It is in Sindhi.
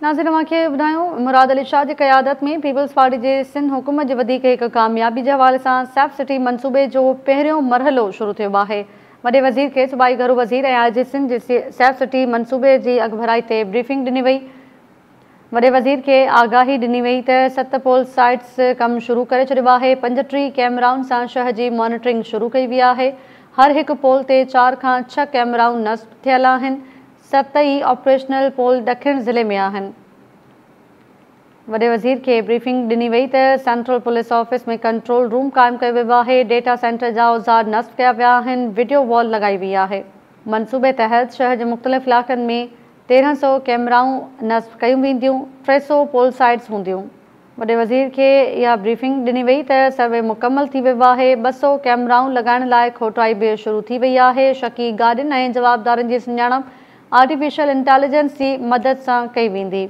ناظرين اوهان کي ٻڌايون مراد علي شاهه جي قيادت ۾ پيپلز پارٽي جي سنڌ حڪومت جي وڌيڪ هڪ ڪاميابي جي حوالي سان سيف سٽي منصوبي جو پهريون مرحلو شروع ٿيو آهي. وڏي وزير کي صوبائي گهرو وزير ۽ آء جي سنڌ جي سيف سٽي منصوبي جي اڳڀرائي تي بريفنگ ڏني وئي. وڏي وزير کي آگاهي ڏني وئي ته 7 پول سائيٽس ڪم شروع ڪري ڇڏيو آهي، 35 ڪئميرائن سان شهر جي مانيٽرنگ شروع ڪئي وئي آهي، هر هڪ پول تي 4 کان 6 ڪئميرائون نصب ٿيل آهن، 7 ئي آپريشنل پول ڏکڻ ضلعي ۾ آهن. وڏي وزير کي بريفنگ ڏني وئي ته central police office ۾ control room قائم ڪيو ويو آهي، ڊيٽا سينٽر جا اوزار نصب ڪيا ويا آهن، وڊيو وال لڳائي وئي آهي. منصوبي تحت شهر جي مختلف علائقن ۾ 1300 ڪئميرائون نصب ڪيون وينديون، 300 پول سائيٽس هونديون. وڏي وزير کي اها بريفنگ ڏني وئي ته سروي مڪمل ٿي ويو آهي، 200 ڪئميرائون لڳائڻ لاء کوٽائي به شروع ٿي وئي آهي، شڪي گاڏين ۽ جوابدارن جي سڃاڻپ آرٽيفيشل انٽيليجنس جي مدد سان ڪئي ويندي.